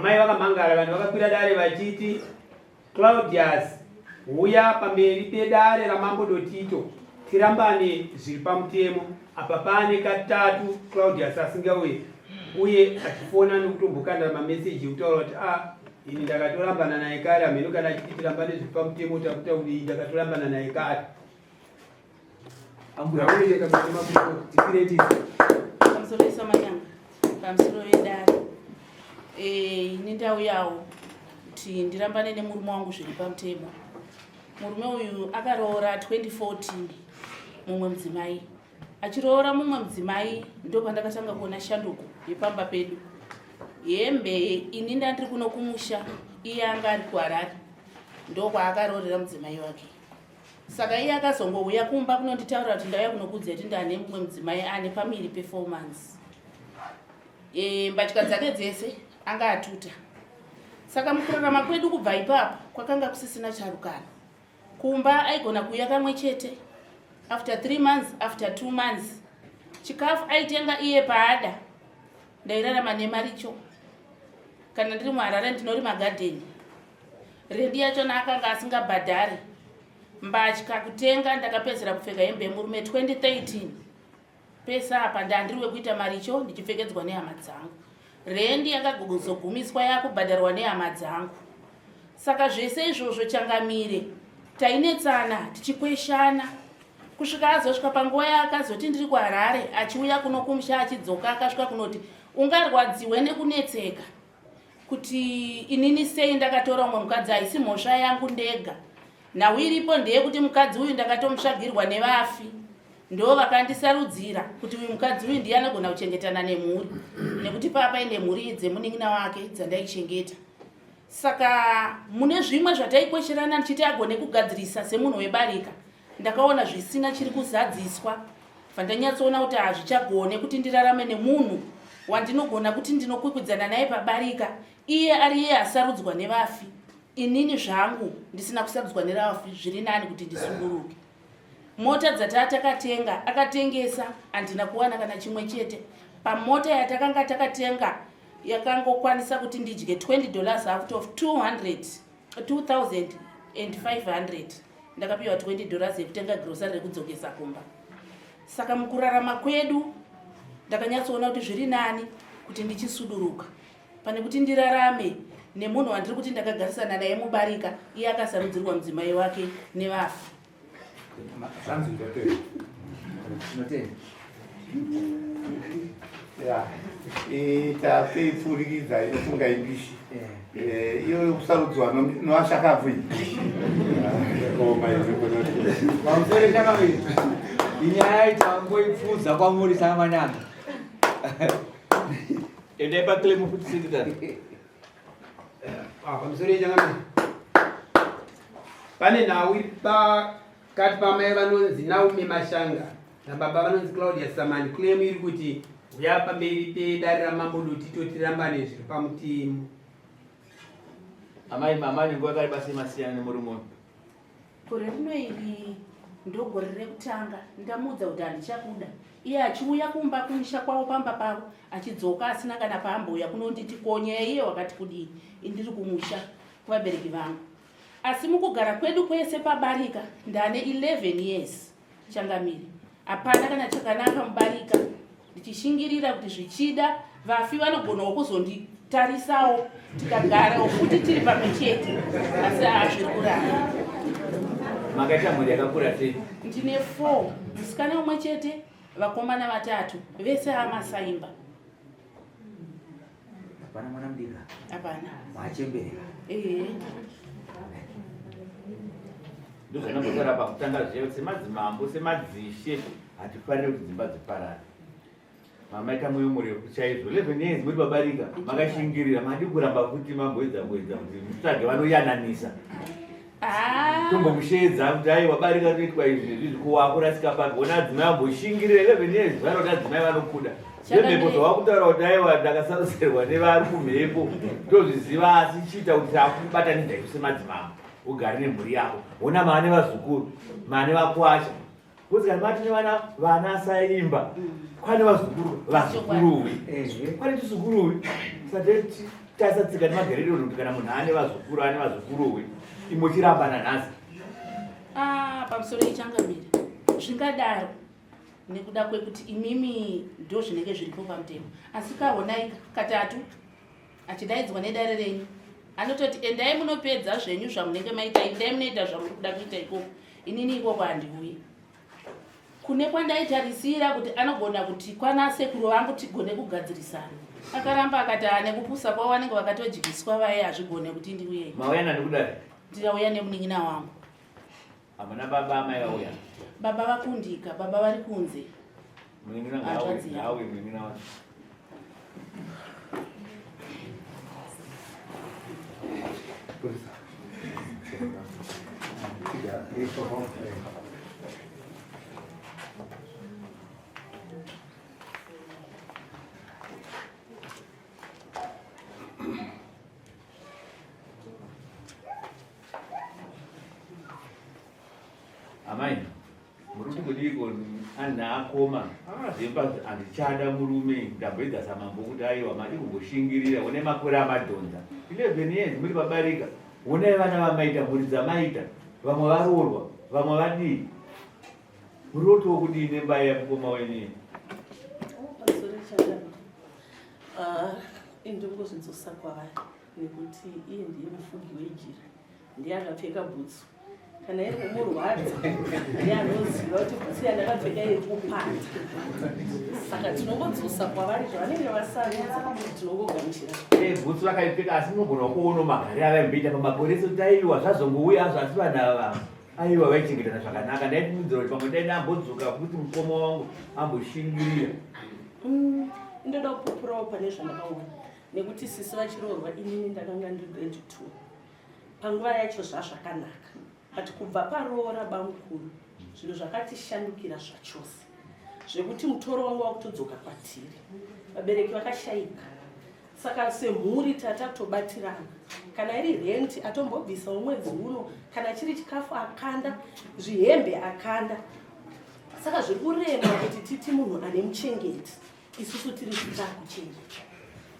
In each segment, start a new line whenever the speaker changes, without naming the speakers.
Amai vakamhangara vanhu vakakwira dare vachiti Claudius huya pamberi pedare ramambo Dotito tirambane zviri pamutemo. Apa pane katatu Claudius asingauye uye achifona nekutombokanda mameseji ekutaura kuti a ah, ini ndakatorambana naye kare hameno kana achiti tirambane zviri pamutemo takuta kudii ndakatorambana naye kare.
Pamusoro vesamanyanga pamusoro vedare eh, ini ndauyawo kuti ndirambane nemurume wangu zviri pamutemo murume uyu akaroora 2014 mumwe mudzimai achiroora mumwe mudzimai ndopandakatanga kuona shanduko yepamba pedu hembe ini ndandiri kuno kumusha iye anga ari kuharare ndokwaakaroorera mudzimai wake Saka iye akazongouya kumba kunonditaurira kuti ndauya kunokuudza kuti ndane mumwe mudzimai ane pamiri pefour months. E, mbatya dzake dzese anga atuta. Saka mukurarama kwedu kubva ipapo kwakanga kusisina charukano. Kumba aigona kuuya kamwe chete after three months, after two months. Chikafu aitenga iye paada. Ndairarama nemaricho. Kana ndiri muHarare ndinorima gadheni. Rendi yachona akanga asingabhadhari. Mbatya kutenga ndakapedzera kupfeka hembe yemurume 2013. Pese apa ndandiri wekuita maricho ndichipfekedzwa nehama dzangu. Rendi yakazogumiswa yakubhadharwa nehama dzangu. Saka zvese izvozvo changamire tainetsana tichikweshana kusvika azosvika panguva yaakazoti ndiri kuHarare achiuya kuno kumusha achidzoka akasvika kunoti ungarwadziwe nekunetseka kuti inini sei ndakatora umwe mukadzi haisi mhosva yangu ndega nhau iripo ndeyekuti mukadzi uyu ndakatomutsvagirwa nevafi ndo vakandisarudzira kuti uyu mukadzi uyu ndiye anogona kuchengetana nemhuri nekuti paa paine mhuri dzemunin'ina wake dzandaichengeta saka mune zvimwe zvataikwesherana ndichiti agone kugadzirisa semunhu webarika Ndakaona zvisina chiri kuzadziswa bva ndanyatsoona kuti hazvichagone kuti ndirarame nemunhu wandinogona kuti ndinokwikwidzana naye pabarika iye ari iye asarudzwa nevafi inini zvangu ndisina kusarudzwa nevafi zviri nani kuti ndisunduruke mota dzataa takatenga akatengesa handina kuwana kana chimwe chete pamota yatakanga takatenga yakangokwanisa kuti ndidye 20 dollars out of 200 2500 ndakapiwa 20 dollars yekutenga grocery rekudzokesa kumba saka mukurarama kwedu ndakanyatsoona kuti zviri nani kuti ndichisuduruka pane kuti ndirarame nemunhu wandiri kuti ndakagarisana naye mubarika iye akasarudzirwa mudzimai wake nevafi
Tapeipfurikidza inofunga imbishi eh. Eh, iyo yokusarudzwa noashakabvu iyi
pamusoro chakamiri inyaya itangoipfuudza kwamuri samanyanga
endai paclaim futi secretary
Ah, pamusoro yechangamire pane nhau iri pakati pamai vanonzi Naomi Mashanga nababa vanonzi Claudia Samani. Claim iri kuti huya pamberi pedare ramambo Dotito tirambane zviri pamutemo.
Amai mama nenguva yakareba sei masiyana nemurume uyu?
Gore rino iri ndogore rekutanga ndamuudza kuti handichakuda iye achiuya kumba kumusha kwavo pamba pavo achidzoka asina kana paambouya kunonditi ko nyaya iye wakati kudii indiri kumusha kuvabereki vangu asi mukugara kwedu kwese pabarika ndane 11 years Changamire, hapana kana chakanaka mubarika ndichishingirira kuti zvichida vafi vanogonawo kuzonditarisawo tikagarawo futi tiri pamwe chete asi hazviri kuramba.
Makaita mhuri yakakura sei?
Ndine four, musikana umwe chete, vakomana vatatu, vese amasaimba.
Hapana mwana mudiki.
Hapana.
Wachemberera.
Eh.
Ndozvandambotaura pakutanga zviya semadzimambo semadzishe hatifaniri kuti dzimba dziparare. Mamaita mwoyo murefu chaizvo 11 years muri babarika makashingirira madi kuramba futi mamboedza kuedza kuti mutsvage vanoyananisa.
Ah.
Tombomusheedza kuti aiwa barika rinoitwa izvi nezvizvi ko wakurasika papi wona adzimai vamboshingirira 11 years vanoda adzimai vanokuda. Zvemhepo zvawakutaura kuti aiwa ndakasarudzirwa nevari kumhepo tozviziva asi chiita kuti takubatanidza isu semadzimambo. ugare nemhuri yako hona maane vazukuru maane vakwasha kuzi kana mati nevana vana saimba kwane vazukuru vazukuruwi kwane chizukuruwi sateti Tarisa tsika nemagariro kuti kana munhu ane vazukuru ane vazukuruwe imochirambana nhasi.
Ah, pamusoro ichangamire zvingadaro nekuda kwekuti imimi ndo zvinenge zviripo pamutemo asi kahonai katatu achidaidzwa nedare renyu anototi endai munopedza zvenyu zvamunenge maita endai munoita zvamuri kuda kuita ikoko inini ikoko handiuyi Kune kwandaitarisira kuti anogona kuti kwana sekuru vangu tigone kugadzirisana. Akaramba akati ane kupusa kwavo vanenge vakatodyiswa vaye hazvigone kuti ndiuye.
Mauya nani kudare?
Ndinauya nemunin'ina wangu.
Hamuna baba amai vauya?
Baba vakundika, baba vari kunze.
Munin'ina ngauye, ngauye munin'ina wacho. Amai, muri kuti kudiiko anna akoma ah, zvemba handichada murume ndamboedza samambo kuti aiwa madi kumboshingirira one makore amadhonza 11 years muri pabarika honai vana vamaita mhuri dzamaita vamwe varoorwa vamwe vadii muri rotowo kudii nemba yamukoma wenyu
ah, indongozvidzosa kwavari nekuti iye ndiye mufugi wejira ndiye akapfeka bhutsu kana iri kumurwadza ndiye anoziva kuti bhutsu yandakapfeka iri kupanda saka tinongodzosa kwavari zvavanenge vasarudza tinongogamuchira
eh, bhutsu vakaipfeka asi munogona kuona magari avaimboita pamakore ese kuti aiwa zvazongouya azvo asi vanhu ava aiwa vaichengetana zvakanaka ndaitimudzira kuti pamwe dai ndambodzoka futi mukoma wangu amboshingirira
mm, ndoda kupupurawo pane zvandakaona nekuti sisi vachiroorwa inini ndakanga ndiri grade two panguva yacho zvazvakanaka but kubva paroora bamukuru zvinhu zvakatishandukira zvachose zvekuti mutoro wanga wakutodzoka kwatiri vabereki vakashaika saka semhuri tatakutobatirana kana iri renti atombobvisawo mwedzi uno kana chiri chikafu akanda zvihembe akanda saka zviri kurema kuti titi munhu ane muchengeti isusu tiri titakuchengeta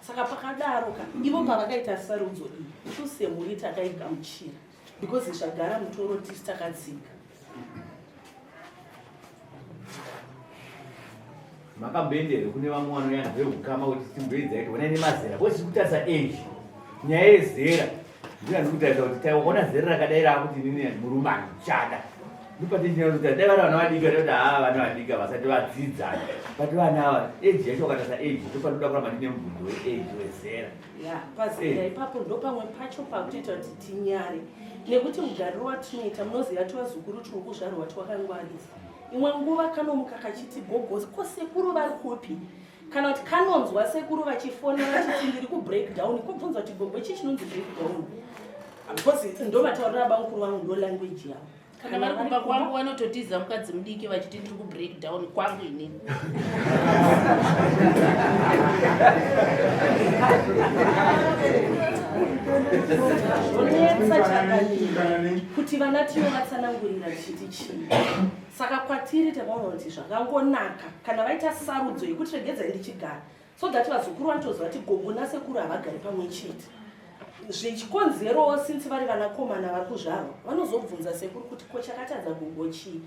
saka pakadaro ka ivo pavakaita sarudzo iyi isu semhuri takaigamuchira because zvagara mutoro tisi takatsiga
makamboenda here kune vamwe vanoyana veukama kuti timboedza iti honai nemazera because tiri kutarisa age nyaya yezera ndiyo yandiri kutarisa kuti taiona zera rakadai raakuti inini murume handichada ndopatichinokuti dai vari vana vadiki vati haa vana vadiki vasati vadzidza but vana ava age yacho wakatarisa age ndopanoda kuramba ndine mubvunzo weage wezera
ya pazera eh. ipapo ndopamwe pacho pakutoita kuti tinyare nekuti mugariro watinoita munoziva tivazukuru tiri kuzvarwa twakangwarisa imwe nguva kanomuka kachiti gogo ko sekuru vari kupi kana kuti kanonzwa sekuru vachifona vachiti ndiri kubreakdown kobvunza kuti gogo chii chinonzi breakdown because ndomataurira bamukuru vangu ndo language yavo
kana vari kumba kwangu vanototiza mukadzi mudiki vachiti ndiri kubreak down kwangu inini
zvonetsa chakanyika kuti vana tinovatsanangurira chiti chii saka kwatiri takaona kuti zvakangonaka kana vaita sarudzo yekuti regedzai ndichigara so that vazukuru vanotoziva kuti gogo nasekuru havagari pamwe chete zvichikonzerowo since vari vanakomana vari kuzvarwa vanozobvunza sekuru kuti ko chakatadza gogo chii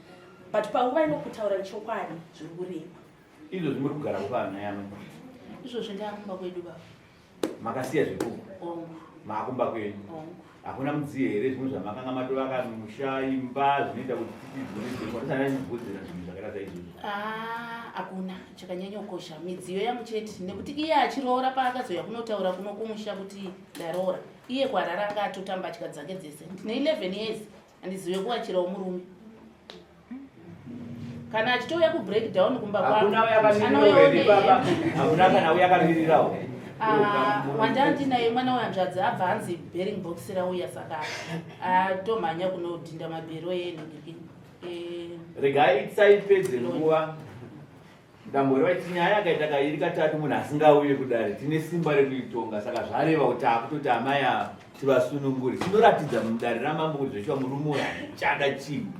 but panguva ino kutaura chokwadi zviri kurema
izvozvi muri kugara kupa hana yamwe
izvozvi ndakumba kwedu baba
makasiya zvekuku maakumba kwenyu hakuna mudziyo here zvimwe zvamakanga matovaka musha imba zvinoita kuti titiisananibvudzira zvinhu zvakaita saizvozvo
ah, hakuna chakanyanyokosha midziyo yangu chete nekuti iye achiroora paakazouya kunotaura kuno kumusha kuti ndaroora iye kwarara anga atotamba tya dzake dzese ndine 11 years handizive kuwachirawo murume kana achitouya kubreakdown kumba
kwangu kana uya akamirirawo
ah, wandandinaye mwana wehanzvadzi abva hanzi bearing box rauya saka atomhanya kunodhinda mabhero enhingirikini
eh. regai tisaipedze nguva Ndamboreva kuti nyaya yakaita kairi katatu munhu asingauye kudare tine simba rekuitonga saka zvareva kuti akutoti amai ava tivasunungure tinoratidza mudare ramambo kuti zveshuwa murume uyu handichada chinhu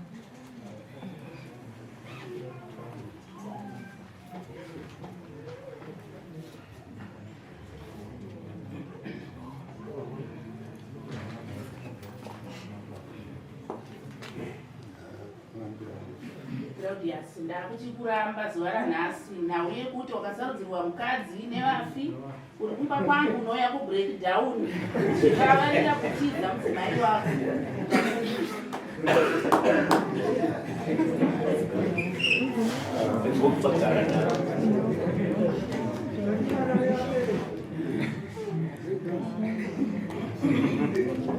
Claudius, ndakuchikuramba zuva ranhasi nhau yekuti wakasarudzirwa mukadzi nevafi uri kumba kwangu unouya kubreakdown uchivavarira kutiza mudzimai wako.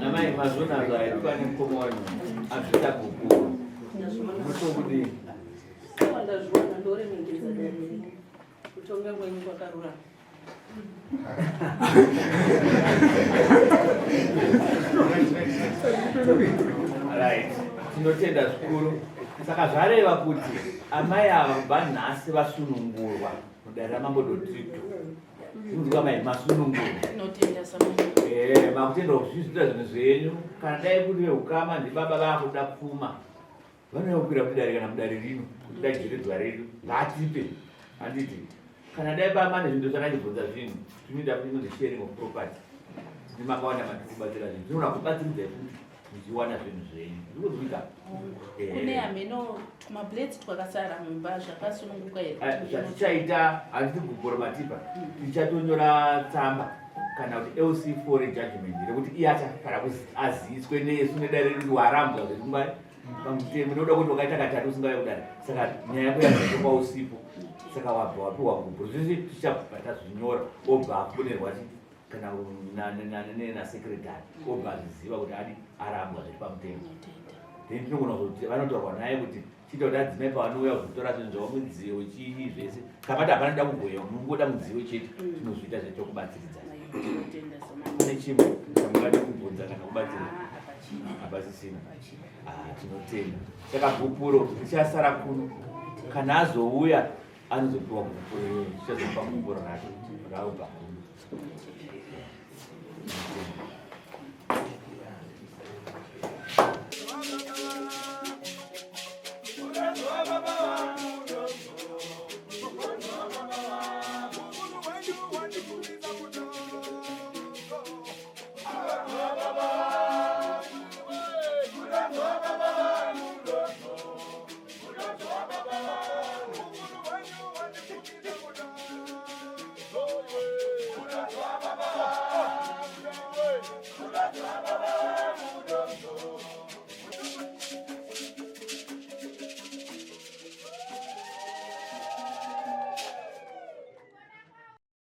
Amai mazvona zvaitwa nemukoma wanyu azvita kukuru. Mutokudii?
Saka ndazviona ndoremekedza dare renyu. Kutonga kwenyu kwakarurama.
Right. Tinotenda zvikuru. Saka zvareva kuti amai ava kubva nhasi vasunungurwa mudare raMambo Dotito. Zvinonzwa mai masunungurwa.
Tinotenda samai.
Eh, makutenda kuzviita zvinhu zvenyu. Kana dai kuri veukama ndibaba vakuda pfuma. Vanouya kukwira mudare kana mudare rino kuti dai jeredzwa redu ngatipe handiti kana dai pamane zvinhu zvakandibvunza zvinhu tinoita kuti inonzi sharing of property nemakawanda matiri kubatsira zvinhu tinoona kubatsiridza futi muchiwana zvinhu zvenyu zvikunzwika eh.
Kune hameno tumablades twakasara mumba zvakasununguka here?
Eh, zvatichaita handiti gupuro matipa tichatonyora tsamba kana kuti lc4 rejudgment rekuti iye achafara aziiswe nesu nedare redu warambwa zvekumba pamutemo nekuda kuti wakaita katatu usingauye kudare saka nyaya yako yazotopa usipo saka wabva wapiwa gupuro zvese tichabva tazvinyora obva afonerwa kana nasekretary obva azviziva kuti adi arambwa zviri pamutemo then tinogona kuti vanotaurwa naye kuti chiita kuti adzimai pavanouya kuzotora zvinhu zvavo mudziyo chii zvese kapati hapana da kugoyewa munongoda mudziyo chete mm. tinozviita zvete tokubatsiridza kune chimwe chamungade kubvunza kana kubatsira ah, hapasisina ah, tinotenda saka gupuro richasara kuno kana azouya anozopiwa gupuro iyoyo tichazopa gupuro rake raubva kuno
Baba.